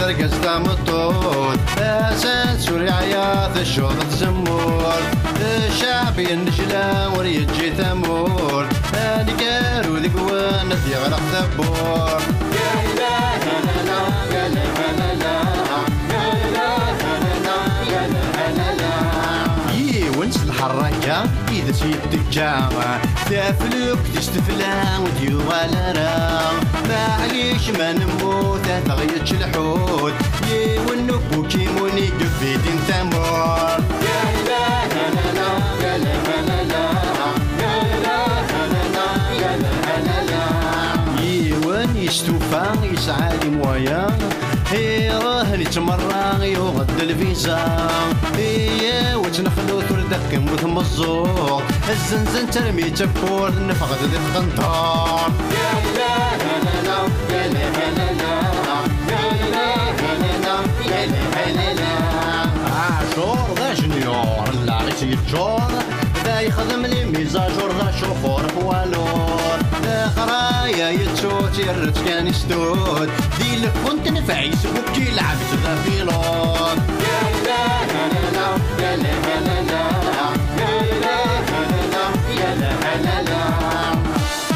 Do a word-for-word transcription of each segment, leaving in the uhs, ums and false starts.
Argaz tameṭṭut, asans ur yeɛya, teccuḍ tzemmurt. Ccɛeb yennejla, ur yeǧǧi tamurt. Aneggaru deg-wen ad d-yeɣleq tawwurt. Yiwen s lḥerraka i d as-yettekka, taflukt-is tefla, ur d-yuɣal ara. Maɛlic ma nemmut ad aɣ-yečč lḥut, yiwen n ubukimun i yebidin tamurt. Yiwen yestufa, yesɛa les moyens, iruḥ yettmerra, yuɣ-d lviza. Iyaw ad tt-nexlut ur d-teqqim tmeẓẓuɣt. Zzenzen-tt armi d tawwurt, neffeɣ-d di tqenṭert. Aɛjur d ajenyur, llaɣ-is yeččur, da yexdem les mises à jour, d acufur poids lourd. Leqraya yettu-tt, yerra-tt kan i stud, di lfun tenfeɛ-is, bukki lɛebd d apilud.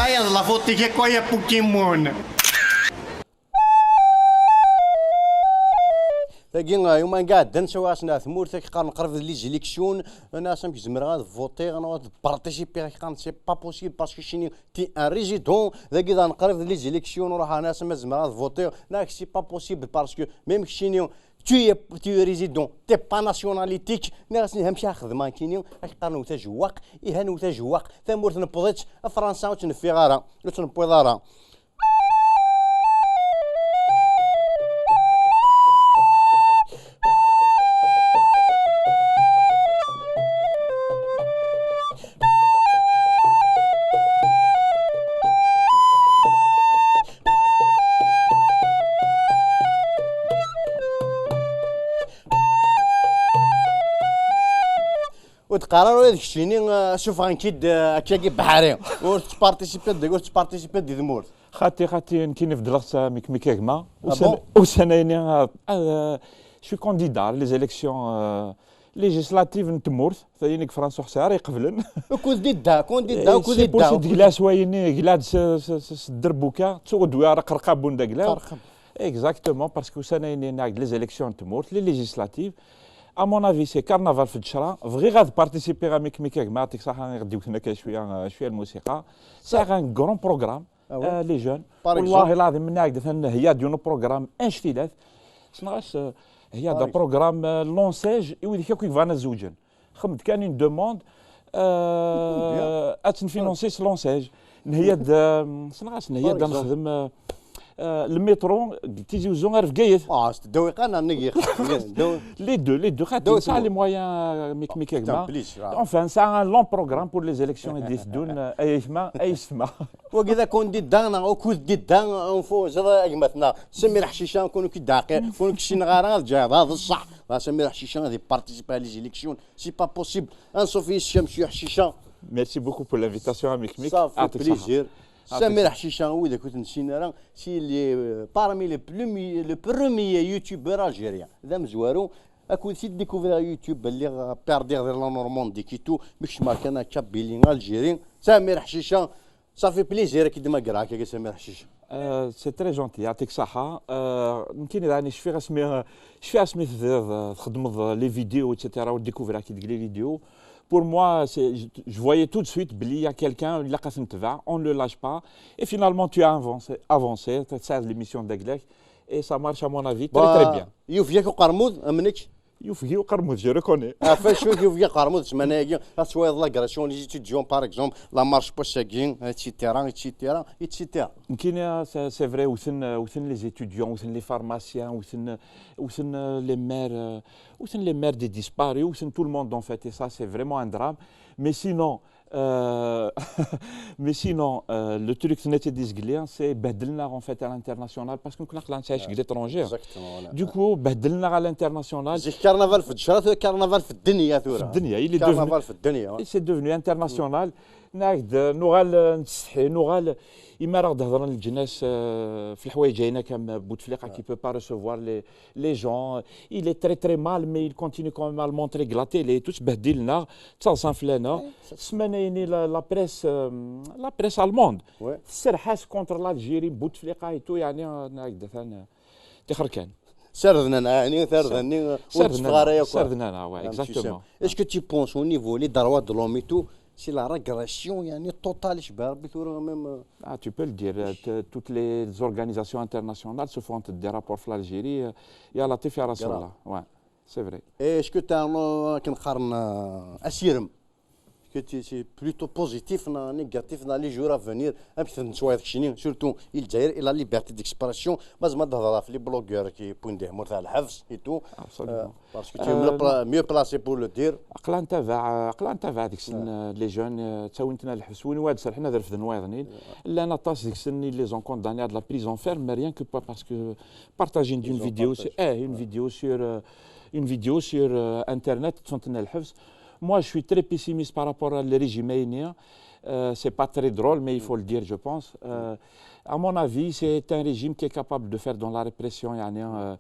Aya d la faute-ik akk, ay a Pokémon. Tagi, euh, yuma iɛeddan, sawiɣ-asen ar tmurt, ak qqaren qrib d les élections, nniɣ-as amek zemreɣ ad votiɣ neɣ ad participiɣ, ak qqaren c'est pas possible parce que keččini t'es un résident. Dagi daɣen qrib d les élections, ruḥeɣ nniɣ-as ma zemreɣ ad votiɣ, nniɣ-ak c'est pas possible parce que même keččini tu es, tu es résident, t'es pas nationalité-k. Nniɣ-asen amek ara xedmeɣ nekkini, ak qqaren wet ajewwaq, ihi newwet ajewwaq, tamurt newweḍ-itt, a Fransa ur tt-neffiɣ ara, ur tt-newwiḍ ara. Ur d-qqar ara ula d keččini, eh, sufɣen-k-id, eh, akkagi beḥri. Ur tettparticipiḍ deg, ur tettparticipiḍ di tmurt. Xaṭi, xaṭi, nekkini beddleɣ-tt, eh, Mikmik a gma. Ah bon? Ussan-ayini, eh, eh, je suis candidat les élections, eh, législatives n tmurt, tayi deg Fransa ur ḥṣiɣ ara iqeblen. Candidat, candidat, eh, candidat. C'est pour ça d glas wayi-nni, glas s, s, s, s dderbuka, ttuɣ ur d-wwiɣ ara qerqabun d aglaw. Qerqab. Exactement, parce que ussan-ayini nniɣ-ak les élections n tmurt, les législatives. À mon avis, c'est carnaval f ddcra. Bɣiɣ ad participiɣ a Mikmik a gma, yeɛṭik ṣṣeḥḥa, i ɣ-d-iwten akka cwiya, euh, cwiya lmusiqa. C'est un grand programme, ah ouais? Euh, les jeunes. Par exemple? Wallahi lɛaḍim, nniɣ-ak-d atan nheyya-d yiwen uprogramme anect-ilat. Ssneɣ-as, euh, heyya-d aprogramme, euh, launchage i wid akk i yebɣan ad zewǧen. Xdem-d kan une demande, euh, ad tenfinansi s launchage. Nheyya-d, euh, ssneɣ-as, nheyya-d ad nexdem, euh, euh, le métro, deg Tizi Uzzu ar Bgayet. Ah, c'est ddawiqa neɣ nnig yixef? Les deux, les deux, xaṭi, nesɛa les moyens, euh, Mikmik a gma. Enfin, nesɛa un long programme pour les élections i d-iteddun, euh, ay aytma, ay yessetma. Wagi d akundidat neɣ ukundidat, unfu, ẓer a gma-tneɣ Samir Ḥcica, kunwi k-id-ɛqiɣ, kunwi k-ssineɣ ara, ad ǧǧeɣ, d ṣṣeḥ. Samir Ḥcica ad iparticipi à les élections, c'est pas possible. Anṣuf yes-k a monsieur Ḥcica. Merci beaucoup pour l'invitation a Mikmik. Ça fait plaisir. Samir Ḥcica, wid akk ur t-nessin ara, c'est les, euh, parmi les premiers, le premier youtubeur algérien. D amezwaru, akud si découvrir YouTube, lliɣ perdiɣ di la Normandie et tout, mi kecmeɣ kan akka Kabylie, Algérie. Samir Ḥcica, ça fait plaisir ad k-id-mmagreɣ akka, Samir Ḥcica. Euh, c'est très gentil, yeɛṭik ṣṣeḥḥa. Euh, nekkini daɣen cfiɣ asmi, cfiɣ asmi tebdiḍ, euh, txeddmeḍ, euh, les vidéos, et cetera, ur découvrir-ak deg les vidéos. Pour moi, c'est, je, je voyais tout de suite belli il y a quelqu'un, ilaq ad t-netbeɛ, on ne le lâche pas. Et finalement, tu as avancé, avancé, tesɛiḍ l'émission d agla-k, et ça marche à mon avis très, très bien. Yufeg-ak uqermud, am nekk? Yufeg-iyi uqermud, je reconnais. Ɣef acu i yufeg-ak uqermud ssmana-agi? Ad twayeḍ l'agression les étudiants, par exemple, la marche n wass-agi, et cetera, et cetera, et cetera. Nekkini, c'est, c'est vrai, wten, wten les étudiants, wten les pharmaciens, wten, wten, euh, les maires, euh, wten les maires des disparus, wten tout le monde en fait, et ça, c'est vraiment un drame. Mais sinon, euh, mais sinon, euh, le truc tenna-t-id zgelli, c'est behdlen-aɣ en fait à l'international, parce que nekkni aql-aɣ nettɛic deg l'étranger. Exactement, voilà. Du coup, behdlen-aɣ à l'international. Zik carnaval f ddcra, tura carnaval f ddenya tura. F ddenya, il est devenu, carnaval f ddenya, ouais. Et c'est devenu international. Nɛaged, nuɣal, euh, nettsetḥi, nuɣal, imi ara ɣ-d-hedren leǧnas, euh, f leḥwayeǧ-ayna, comme Bouteflika qui peut pas recevoir les, les gens. Il est très, très mal, mais il continue quand même à le montrer deg la télé et tout, sbehdilen-aɣ, ttaḍsan fell-aneɣ. Ssmana-yini la, la presse, euh, la presse allemande, tserreḥ-as contre l'Algérie, Bouteflika et tout, yeɛni, euh, nɛaged atan, euh, tixer kan. Sarden-aneɣ, yeɛni, tarda-nni ur netteffeɣ ara yakk. Sarden-aneɣ, ouais, exactement. Est-ce que tu penses au niveau les droits de l'homme et tout, c'est la régression, yeɛni, totale, icebbeḥ Rebbi tura même, euh, Ah, tu peux le dire. Euh, t-, toutes les organisations internationales se font des rapports sur l'Algérie. Euh, ya Latif, ya Rasulallah. Ouais, c'est vrai. Et est-ce que tu as, euh, akken qqaren, euh, asirem? Est-ce que c'est plutôt positif, non, négatif dans les jours à venir? Amek tettwaliḍ keččini, surtout i Lezzayer et la liberté d'expression, ma zemreɣ ad hedreɣ ɣef les blogueurs qui wwin-d tmurt ɣer lḥebs et tout. Absolument. Euh, parce que tu es mieux pla-, mieux placé pour le dire. Aql-aɣ ntabaɛ, aql-aɣ ntabaɛ deg-sen, euh, les jeunes, euh, ttawin-ten ɣer lḥebs, wwin wayeḍ, serrḥen ad refden wayeḍ-nni. Llan aṭas deg-sen, ils les ont condamnés à de la prison ferme, mais rien que pas parce que partagent une vidéo, eh, une vidéo sur, euh, une vidéo sur, euh, Internet, ttun-ten ɣer lḥebs. Moi, je suis très pessimiste par rapport au régime. Euh, c'est pas très drôle, mais il faut le dire, je pense. Euh, à mon avis, c'est un régime qui est capable de faire dans la répression, yeɛni, euh,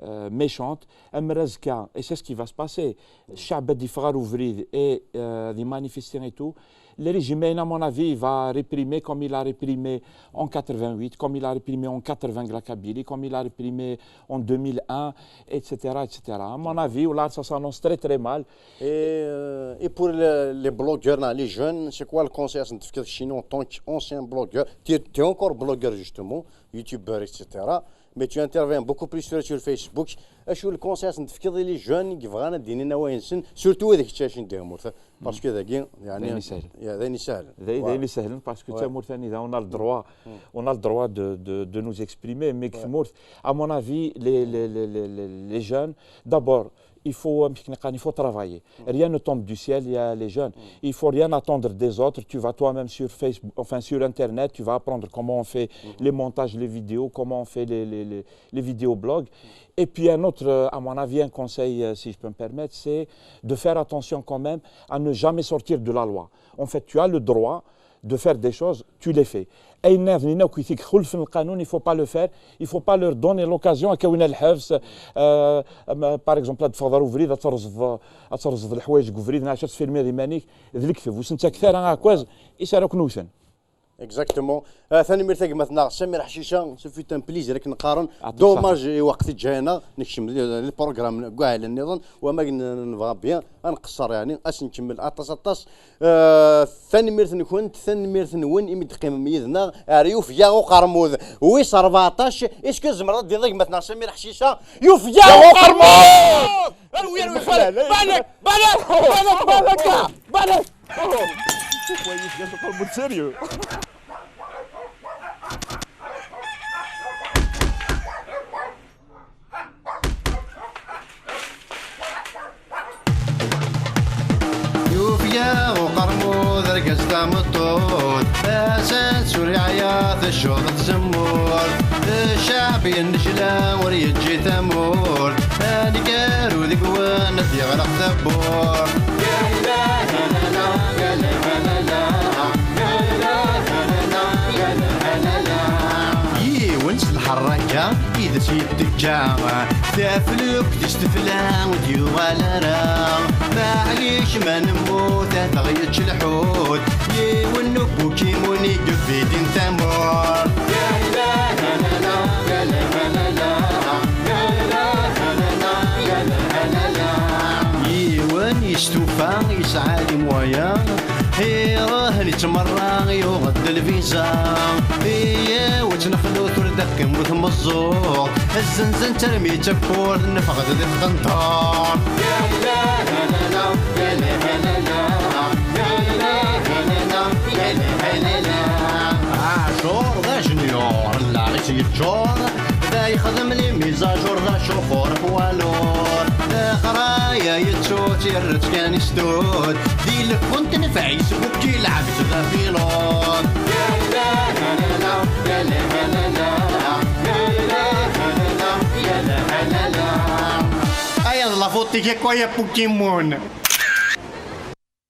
euh, méchante. Amer azekka, et c'est ce qui va se passer. Ccɛeb ad d-yeffeɣ ɣer ubrid et, euh, ad manifester et tout. Le régime, à mon avis, il va réprimer comme il a réprimé en quatre-vingt-huit, comme il a réprimé en quatre-vingts la Kabylie, comme il a réprimé en deux mille un, et cetera, et cetera. À mon avis, là, ça s'annonce très, très mal. Et, euh, et pour le, les blogueurs, là, les jeunes, c'est quoi le conseil à se faire chez nous en tant qu'ancien blogueur? Tu es, tu es encore blogueur, justement, youtubeur, et cetera. Mais tu interviens beaucoup plus sur, sur Facebook. Acu le conseil à se faire les jeunes qui vont dire, surtout avec Tchèchine de Parce que dagi, yeɛni, d ayen isehlen. Ya, d ayen isehlen. D ayen, d ayen isehlen, parce que d tamurt anida, on a le droit, on a le droit de, de, de nous exprimer, mais deg tmurt, à mon avis, les, les, les, les, les, les jeunes, d'abord, il faut, euh, il faut travailler. Rien ne tombe du ciel, il y a les jeunes. Il faut rien attendre des autres. Tu vas toi-même sur Facebook, enfin sur Internet, tu vas apprendre comment on fait les montages, les vidéos, comment on fait les, les, les, les vidéoblogs. Et puis un autre, euh, à mon avis, un conseil, euh, si je peux me permettre, c'est de faire attention quand même à ne jamais sortir de la loi. En fait, tu as le droit de faire des choses, tu les fais. Ayen nniḍen akk i ixulfen lqanun, il faut pas le faire, il faut pas leur donner l'occasion, ad k-awin ɣer lḥebs, euh, euh, par exemple, ad teffɣeḍ ɣer ubrid, ad terẓeḍ, ad terẓeḍ leḥwayeǧ deg ubrid, neɣ ad tfilmiḍ iman-ik, d lekdeb, ur sen-ttaket ara aɛekkaz i s ara ken-wten. Exactement. Euh, tanemmirt a gma-tneɣ Samir Ḥcica, ce fut un plaisir akken qqaren. Dommage i lweqt i ǧǧan-aɣ, nekcem di, di programme deg waɛilen nniḍen, wama nebɣa bien ad nqeṣṣer, yeɛni, ad s-nkemmel aṭas, aṭas. Euh, tanemmirt-nkent, tanemmirt-nwen imi d-teqqimem yid-neɣ ar Yufeg-aɣ uqermud wis rbeɛṭac. Est-ce que tzemreḍ ad d-tiniḍ a gma-tneɣ Samir Ḥcica, Yufeg-aɣ uqermud? Balak, balak, balak, balak, balak. Kayif, jaz uqermud sérieux. Yufeg-aɣ uqermud, argaz tameṭṭut, azal ur yeɛya, teccuḍ tzemmurt. Ccɛeb yennejla, ur yeǧǧi tamurt. Aneggaru deg-wen ad d-yeɣleq tawwurt. Yiwen s lḥerraka i d as-yettekka, taflukt s tefla ur d-yuɣal ara. Maɛlic ma nemmut ad aɣ-yečč lḥut, yiwen n ubukimun i yebidin tamurt. Yiwen yestufa yesɛa les moyens, iruḥ yettmerra yuɣ-d lviza. Iyaw ad tt-nexlut ur d-teqqim bu tmeẓẓuɣt. Zzenzen-tt armi d tawwurt, neffeɣ-d di tqenṭert. Ɛacur d ajenyur, llaɣ-is yeččur, da yexdem les mises à jour, d acuxur poids lourd. Leqraya yettu-tt, yerra-tt kan i stud, di lkunt n Facebook yelɛeb-itt d apilud. Aya d la faute-ik akk, ay a Pokémon.